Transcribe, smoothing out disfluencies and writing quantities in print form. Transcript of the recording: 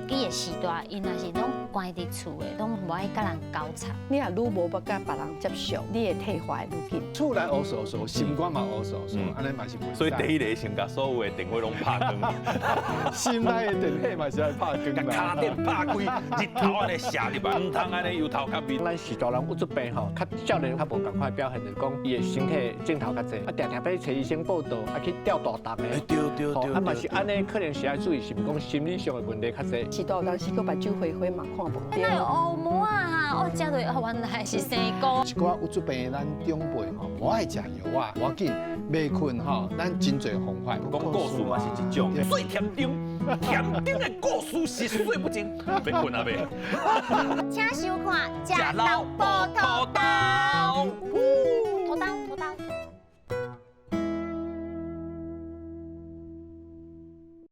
機的時代，𪜶若是攏關佇厝的，攏無愛佮人交叉。你若愈無欲佮別人接觸，你會退化會愈緊。厝內烏趖趖，心肝嘛烏趖趖，按呢嘛是袂使。所以第一个先共所有的電火攏拍斷，心內的電火嘛是愛拍斷共跤電拍開，日頭按呢射入來，毋通按呢由頭殼面。咱序大人鬱卒病吼，較少年較無仝款表現，就是講伊的身體症頭較濟，啊，定定欲去揣醫生報到，啊去吊大重的，啊嘛是按呢，可能是愛注意，是毋講心理上的問題較濟。序大有當時閣目睭花花嘛看無那有烏毛啊，我食落哦，原來是生菇。一寡鬱卒病，咱長輩吼無愛食藥啊，無要緊，袂睏吼，咱真濟方法。講故事嘛是一種，睡甜燈，甜燈的故事是睡不着，欲睏啊未？請收看《食老葡萄豆。